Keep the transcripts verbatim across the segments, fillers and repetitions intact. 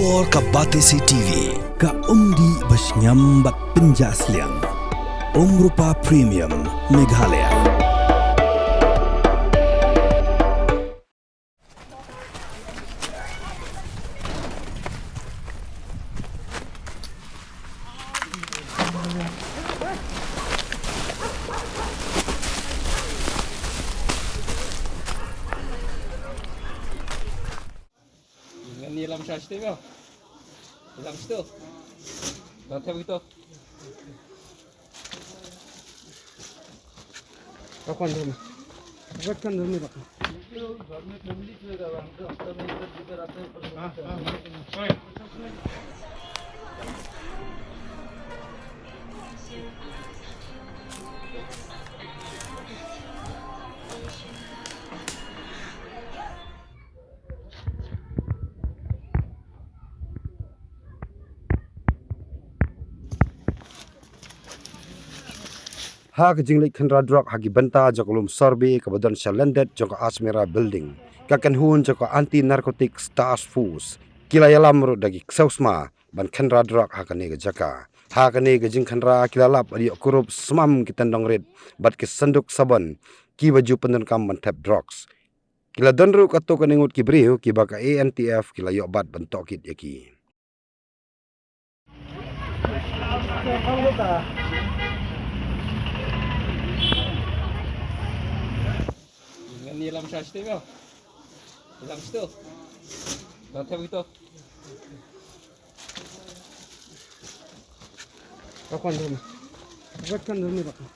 Or ka Batesi T V, ka umdih ba shngiam bad pynjah sliang. Umrupa Premium, Meghalaya. Ngan ïalam sha shatei mo. Ïalam shatei. Dah thep gitu. Rakan dulu. Rakan dulu, rakan. Ha ka jingleit khynra drok ha ki bynta jong ka lum Sorbe kaba don sha lyndet jong ka Ajmera Building, ka kynhun jong ka Anti Narcotics Task Force ki la ïalam ruh da ki ksew sma ban khynra drok ha kane ka jaka. Ha kane ka jingkhynra ki la lap ïoh kurup smam ki tyndong rit bad ki synduk sabon kiba ju pyndonkam ban thep drugs. Ki la don ruh katto katne ngut ki briew kiba ka A N T F ki la ïoh bat ban tohkit ïa ki. Ngan ïalam sha shatei mo. Ïalam shatei. Dah thep gitu. Rakan dulu. Rakan dulu, rakan.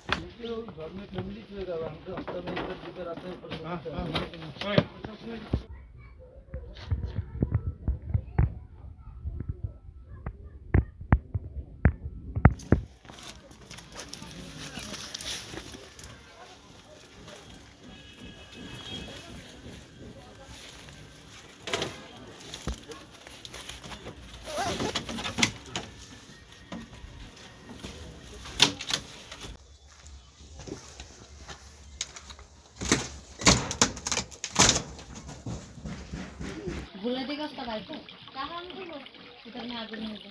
बुला देगा उसका भाई को। कहाँ हम तो इधर में आगे नहीं होगा।